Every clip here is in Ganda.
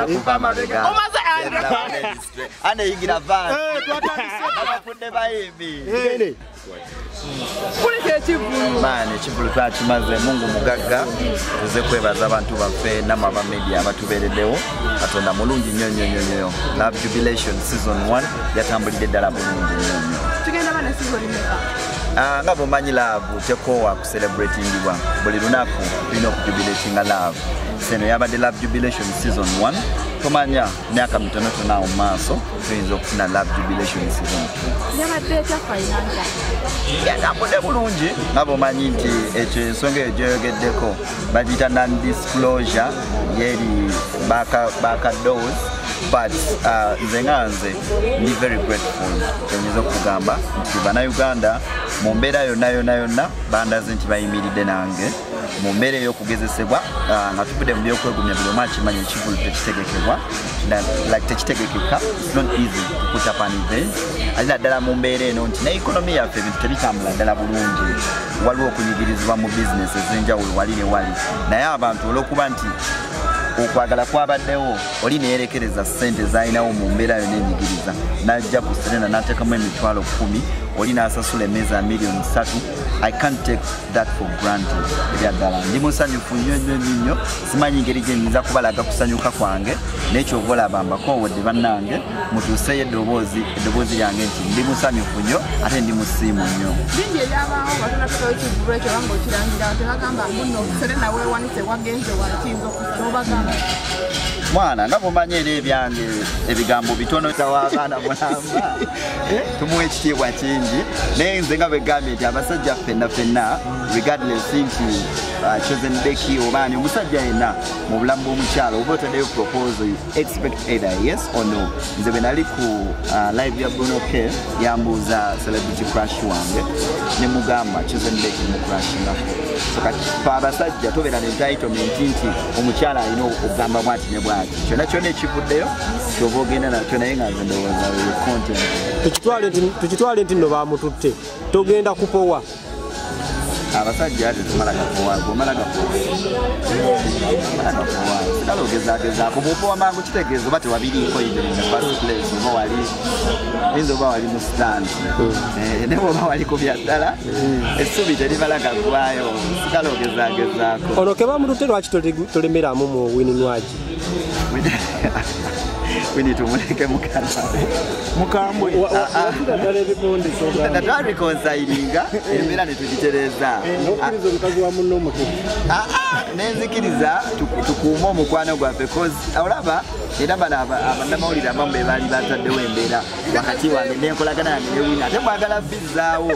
Kuva mabega. Ane yigira van. Abafudde bayimbi. Maani ekivvulu twakimaze. Mungu mugagga, tuze kwebaza abantu baffe namwe aba media abatubeereddewo. Katonda mulungi nnyo nnyo nnyo nnyo. Love Jubilation season 1 yatambulidde ddala bulungi nnyo nnyo. Tugenda bana season mmeka? Nga bw'omanyi love tekoowa kucelebratingibwa buli lunaku, tulina okujubilatinga love. Seno yabadde Love Jubilation season 1. Tomanya myaka mitonotono awo mu maaso tuyinza okufuna Love Jubilation season 2. Yabadde etya financial? Yatambudde bulungi. Nga bw'omanyi nti ekyo ensonga eyo gyoyogeddeko bagiyita non disclosure, yeri back doors, but nze nga nze ndi very grateful. Kyenyinza okugamba nti Bannayuganda mu mbeera yonna yonna yonna bandaze nti bayimiridde nange mu mbeera ey'okugezesebwa, nga tuvudde mu byokwegumya. Buli omu akimanyi ekivvulu tekitegekebwa, like tekitegekeka. It's not easy to put up an event, ate naddala mu mbeera eno nti ne economy yaffe ebintu tebitambula ddala bulungi, waliwo okunyigirizibwa mu bizinesi ez'enjawulo wali ne wali. Naye abantu olw'okuba nti okwagala kwabaddewo, oli neyerekereza ssente zalinawo mu mbeera yonna enyigiriza n'ajja ku Serena n'ateekamu 100,000, oli n'asasula emmeeza ya 3 million. I can't take that for granted. Ebyaddala ndi musanyufu nnyo nnyo nnyo nnyo. Simanyi ngeri gye nyinza kubalaga kusanyuka kwange, naye kyova olaba mbakoowadde bannange mutuuseyo eddoboozi lyange nti ndi musanyufu nnyo ate ndi musiimu nnyo. Bingi ebyabaawo nga tonatukayo kivvulu ekyo oba ng'okirangira, tebagamba mbuno Serena weewanise wagenze wala kiyinza okusa obagamba? Mwana, nga bwomanyi era ebyange ebigambo bitono w'abaana mulamba, tumuwa ekitiibwa kingi. Naye nze nga bwegambye nti abasajja ffenna ffenna, regardless nti Chosen Becky oba ani, omusajja yenna mu bulamu bw'omukyalo oba otaddeyo proposal, you expect either yes or no. Nze bwe nali ku live ya Bruno K, yambuuza celebrity crush wange, ne mugamba Chosen Becky mucrushingako. So kati fe abasajja tobeera ne entitlement nti omukyala alina okugamba bwati ne bwati. Kyonna kyonna ekivuddeyo kyoba ogenda nakyo, naye nga nze ndowooza content. Tukitwale nti nno bamututte, togenda kupowa? Abasajja tetumala gapowa. Gomala gapowa, mala gapowa, sigala ogezagezaako. Bwopowa mangu kitegeeza oba tewabiriiko even in the first place, oba wali ayinza oba wali mu stand. Ne bwoba wali ku byaddala, essuubi terimala gaggwayo, sigala ogezagezaako. Ono ke bamututte, lwaki tolemeramu mu Winnie Nwagi? Winnie tumuleke mukama. Mukambwe. Ddala ebikonde. Twareconcilinga embeera ne tugitereeza. Nokkiriza omukazi wa munno omuto? Nenzikiriza tukuume omukwano gwaffe, cause olaba era bano abannamawulire abamu be baali bataddewo embeera wakati wange nenkolagana yange ne Winnie, ate mwagala bizaawo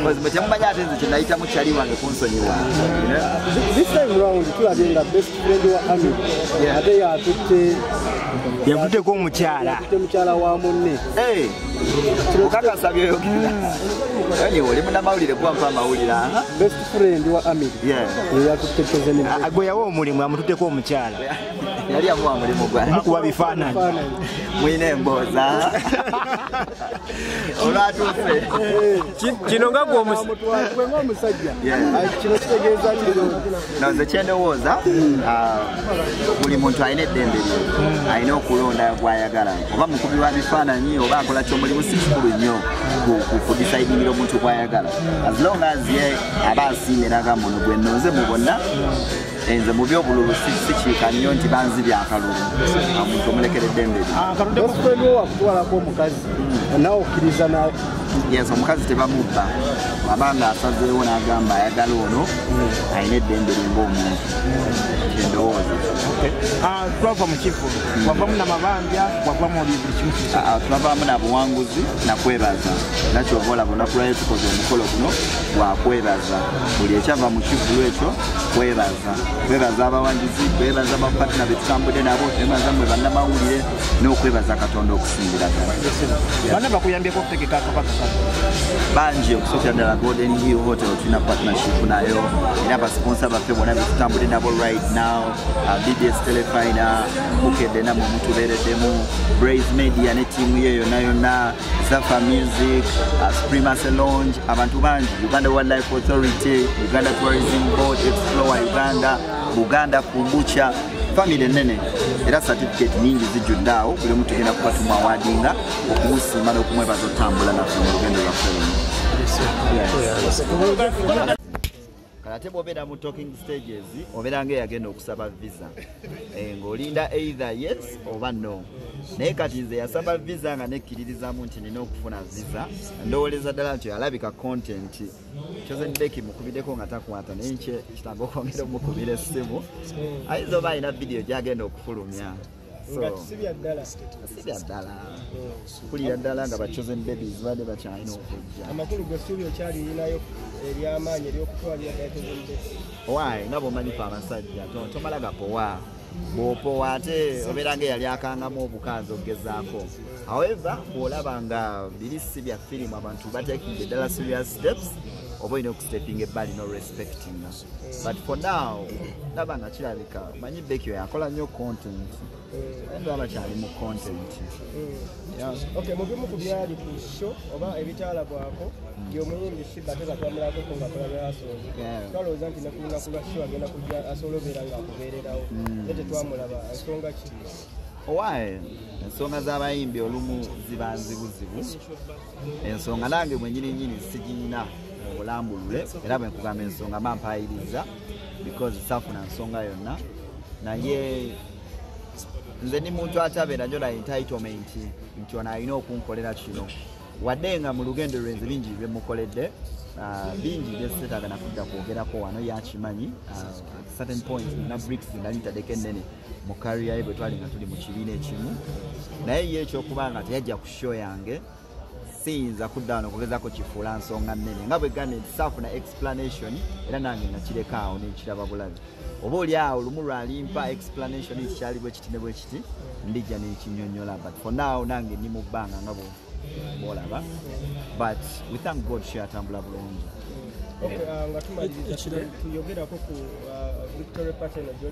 cause mwe temumanyi ate nze kyenayitamu kyali wange kunsonyiwa. This time round tulabye nga best friend wa Ami ate yatutte. Yavuddeko omukyala. Yatutte mukyala wa munne. Okakasa byoyogera? Anyway, oli munnamawulire, kuba amawulire, aha. Best friend wa Ami yatutte Chosen. Gwe yawa omulimu amututteko omukyala. Yali amuwa mulimu gwa mukuba bifaananyi. Mwine embooza olwatuuse. Kino nga gwe gwe ng'omusajja, kino kitegeeza ki? No, nze kyendowooza, buli muntu alina eddembe lye, alina okulonda gwayagala, oba mukubi wa bifaananyi oba akola kyomulimu, si kikulu nnyo kudecidingira omuntu gwayagala, as long as ye aba asiimye n'agamba ono gwe nnonze mu bonna. Nze mu byobululu sikiika nnyo nti banzibya akalulu. Omuntu omulekera eddembe lye. Best friend wo wakutwalako omukazi, nawe okkiriza na? Yes, omukazi tebamubba. Abanga asazeewo n'agamba ayagala ono, alina eddembe lye ng'omuntu, kyendowooza. Twava mu kivvulu, wavamu namabanja, wavamu buli kimu? Twavaamu na buwanguzi nakwebaza. Nakyova olaba olunaku lwayo tukoze omukolo guno gwakwebaza. Buli ekyava mu kivvulu ekyo kwebaza, kwebaza abawangizi, kwebaza bapatina betutambudde nabo, kwebaza mwe bannamawulire n'okwebaza Katonda okusingira ddala. Bana bakuyambyeko okutegeka akabaka kano? Bangi, okusookera ddala Golden Hill Hotel, tulina partnership nayo, era abasponsor baffe bonna betutambudde nabo right now, BBS Telefina, Bukedde namwe mutubeereddemu, Braze Media ne ttiimu ye yonna yonna, Zafa Music, Supremacy Lounge, abantu bangi, Uganda Wildlife Authority, Uganda Tourism Board, Explore Uganda. Buganda Kombucha, family nene era certificate nyingi zijjudde awo, buli omu tugenda kuba tumuawadinga okumusiima n'okumwebaza otambula naffe mu lugendo lwaffe luno. Kale ate bw'obeera mu talking stages obeera ng'eyagenda okusaba visa, ng'olinda either yes oba no. Naye kati nze yasaba visa nga nekkiririzaamu nti nina okufuna visa, ndowooleza ddala nti alabika content. Chosen Becky mukubiddeko nga takwata, naye kitanga okwongera omukubira essimu, ayinza oba alina vidiyo gy'agenda okufulumya. Nga si bya ddala. Si bya ddala, kulira ddala nga ba Chosen Babies badde bakyalina okujja. Amakulu gwe essuubi okyalirinayo ery'amaanyi ery'okutwalira ddala Chosen Becky? Owaaye, nga bw'omanyi fe abasajja tomala gapowa, bw'opowa ate obeera nga eyali akangamu obukanzi okugezaako. However, bw'olaba nga biri si bya firimu, abantu batekinga eddala serious steps, oba olina okustepinga ebbali no respectinga. But for now ndaba nga kirabika, manyi Becky oyo akola nnyo content, ndaba bakyali mu content. Yeah. Okay, mu bimu ku byali ku show oba ebitaalabwako by'omuyimbi Sheebah, ate batwamulakoko nga akola rehearsals. Twalowooza nti ne ku lunaku lwa show agenda kujja asobola obeera ng'akubeererawo, naye tetwamulaba. Nsonga ki? Owaaye, ensonga z'abayimbi olumu ziba nzibuzibu. Ensonga nange mwenyini nyini sigirina mu bulambulule, era bwe nkugamba ensonga mba mpayiriza because saafuna nsonga yonna. Naye nze ndi muntu atabeera njo na entitlement nti ono alina okunkolera kino, wadde nga mu lugendo lwenze bingi byemukoledde, bingi byeseetaaga nakudda kwogerako wano, yakimanyi. At certain point na bricks nali ntaddeko ennene mu career ye bwe twali nga tuli mu kibiina ekimu. Naye ye ekyokuba nga teyajja ku show yange, siyinza kudda wano okugezaako kifuula nsonga nnene. Nga bwe gambye nti saafuna explanation, era nange nakireka awo nenkiraba bulabi. Oba oli awo lumu lwalimpa explanation nti kyali bwe kiti ne bwe kiti, ndijja nekinyonyola. But for now nange ndi mu bbanga nga bwolaba, but we thank God show yatambula bulungi. Okay, nga tumaliriza, tuyogerako ku victory party eno gy'oli.